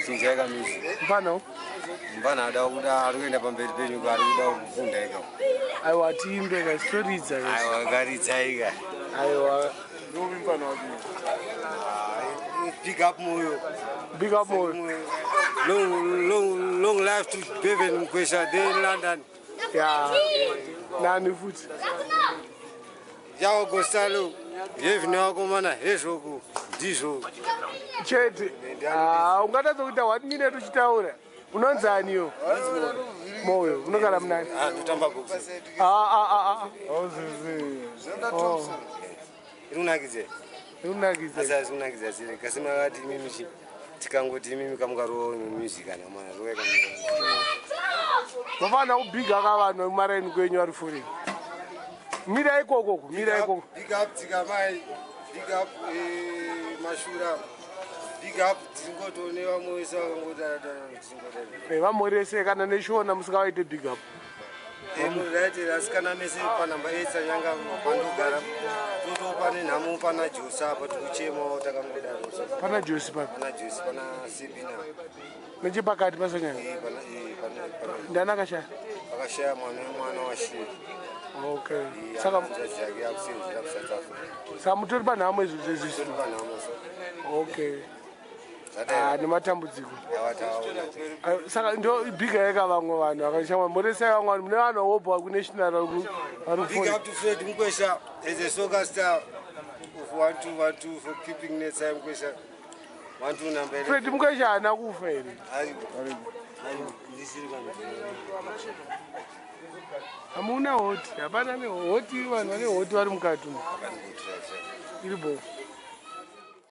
Chinjai kamusic. Mfana Mfana ada kuda ari kuenda pamberi penyu ari kuda kufunda ika. Aiwa tiimbe ka storidza ka. Aiwa karidzai ka. Aiwa. Ndovi mfana wake. Big up Moyo. Big up Moyo. Long, long, long life to Bevan Mkwesha there in London. Yeah. Nani futi? Yao Gostalo. Yevne wakomana hezvoku ndizvo. Chete. Ah, ungatadza kuita 1 minute uchitaura. Unonzi aniyo? Moyo, unogara munani? Ah, ndotamba box. Ah ah ah ah. Oh. Iri kunakidza. Iri kunakidza. Asi asi kunakidza sire. Kasi makati imimi chi tikangoti imimi kamukarowa music kana mwana rowa kamuka. Mafana kubhiga ka vanhu vemumaraini kwenyu vari foreign. Mira ikoko, mira ikoko. Big up Dzikamai, big up Mashura. Big up tingotone vamwe vese vakangodaro tingodaro. Vamhorese kana neshona musingavaite big up. Right, asikana mese panhamba 8 Sanyanga pandogara toto pane nhamo pana Josi apa tikuchemawo takangodaro. Pana Josi pa. Pana Josi pana Sebina. Nechepakati paSanyanga. Pana pana pana. Ndani akashaya? Akashaya mwana wemwana waShiri. Okay. Saka hanzvadzi yake yakusenzera kuSouth Africa. Saka mutori panhamo izvo zvezvi. Tori panhamo. Okay. Ah, nematambudziko. Awataona. Saka ndo bhiga yeka vamwe vanhu vakashamwa moresai vamwe vanhu mune vanhu vobva kunational vari Big kufona. up to Fred Mkwesha as a soccer star of 1212 for keeping Netsai Mkwesha. 12 number 11. Fred Mkwesha haana kufa here? Ariko. Ariko. Ndisiri pano. Hamuna hoti, hapana nehoti, vanhu vane hoti vari mukati umu. Iri bo.